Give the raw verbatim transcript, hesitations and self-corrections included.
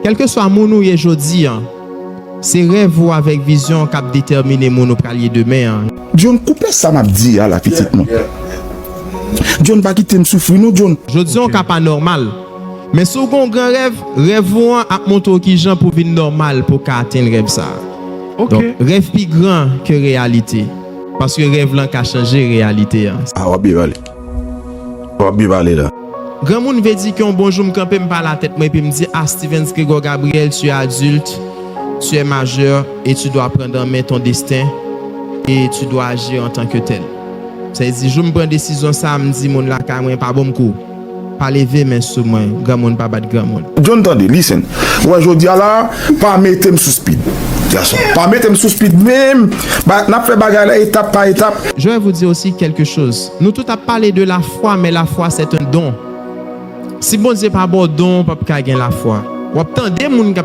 Kèlkeswa moun ou ye jodi an, se rèv ou avèk vizyon w k ap detèmine moun ou pral ye demen an. John, koupe sa m ap di a la, pitit mwen. John, pa kite m soufri non, John. Jodi an w ka pa nòmal. Men si w gen yon gran rèv, rèv ou an ap montre w kijan pou w vin nòmal pou w ka atenn rèv sa a. Ok. Donk, rèv pi gran ke reyalite. Paske rèv lan ka chanje reyalite an. Ah, w ap byen pale. W ap byen pale la. Granmoun vle di ke yon bon jou m kanpe, m pale a tèt mwen epi m di, ah, Stephens Gregor Gabriel, tu es adulte, tu es majeur et tu dois prendre en main ton destin et tu dois agir en tant que tel. Sa vle di, jou m pran desizyon sa, m di moun lakay mwen pa ban m kou. Pa leve men sou mwen, granmoun pa bat granmoun. John, tande, listen. Ou wè jodi a la, pa mete m sou speed. Gason, pa mete m sou speed menm. Ba, n ap fè bagay la etap pa etap. Je vais vous dire aussi quelque chose. Nou tout ap pale de la foi, men la foi c'est un don. Si Bondye pa ba w don, w p ap ka gen lafwa. W ap tande moun k ap